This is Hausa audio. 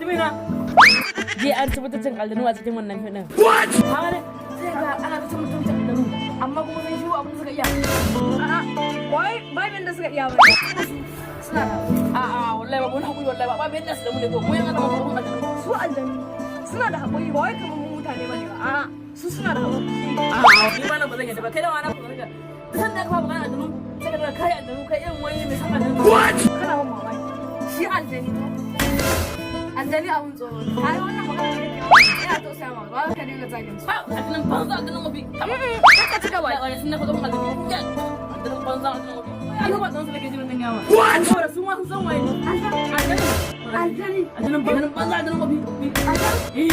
Tumina. Je an ci mutuncin aljanu a cikin wannan fim din. What? Sai ga ana ta cin mutuncin aljanu, amma kuma sun shiru, abin da suka iya. A'a, wai babin da suka iya ba. Suna da A'a, wallahi babu wani hakuri, wallahi ba babu yadda su da mu ne ko mu yana da mu aljanu. Su aljanu suna da haƙuri, ba wai kamar mu mutane bane ba. A'a, su suna da haƙuri. A'a, ni ma nan ba zan yadda ba. Kai da ma na ku riga. Duk sanda aka fara magana aljanu, sai ka ga kai aljanu, kai irin wani mai san aljanu. What? Kana ban mamaki. Shi aljani ko? Aljani abun tsoro ne. Kai, wannan magana da kake yi, ina tausaya ma, ba ka dinga zagin su. Ba aljanun banza, aljanun mafi. Kaka cika baki. Wani sun nafa gaban aljanu. Aljanun banza, aljanun mafi. Ai ba dan su nake jin nan yawa. What? Saboda su ma sun san waye ne. Aljanu. Aljani. Aljanun banza, aljanun mafi. Eh.